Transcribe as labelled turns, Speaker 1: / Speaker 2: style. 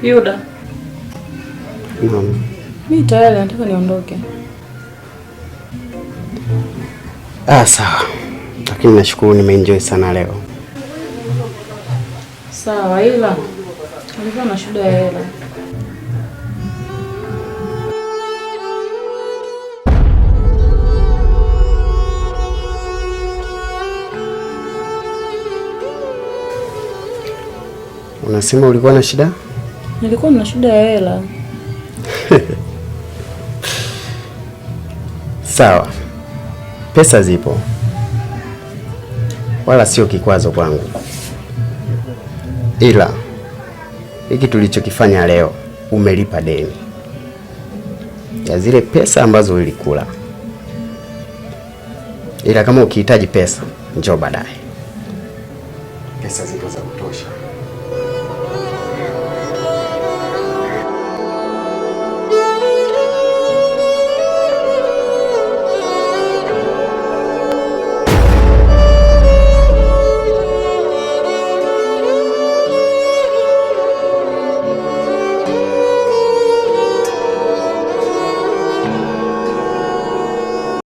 Speaker 1: Yuda.
Speaker 2: Naam.
Speaker 1: Mimi tayari nataka niondoke.
Speaker 2: Ah, sawa. Lakini nashukuru nimeenjoy sana leo.
Speaker 1: Sawa, ila nilikuwa na shida ya hela.
Speaker 2: Unasema ulikuwa na shida?
Speaker 1: Nilikuwa na shida ya hela.
Speaker 2: Sawa, pesa zipo, wala sio kikwazo kwangu, ila hiki tulichokifanya leo, umelipa deni ya zile pesa ambazo ulikula, ila kama ukihitaji pesa njoo baadaye. Pesa zipo za kutosha.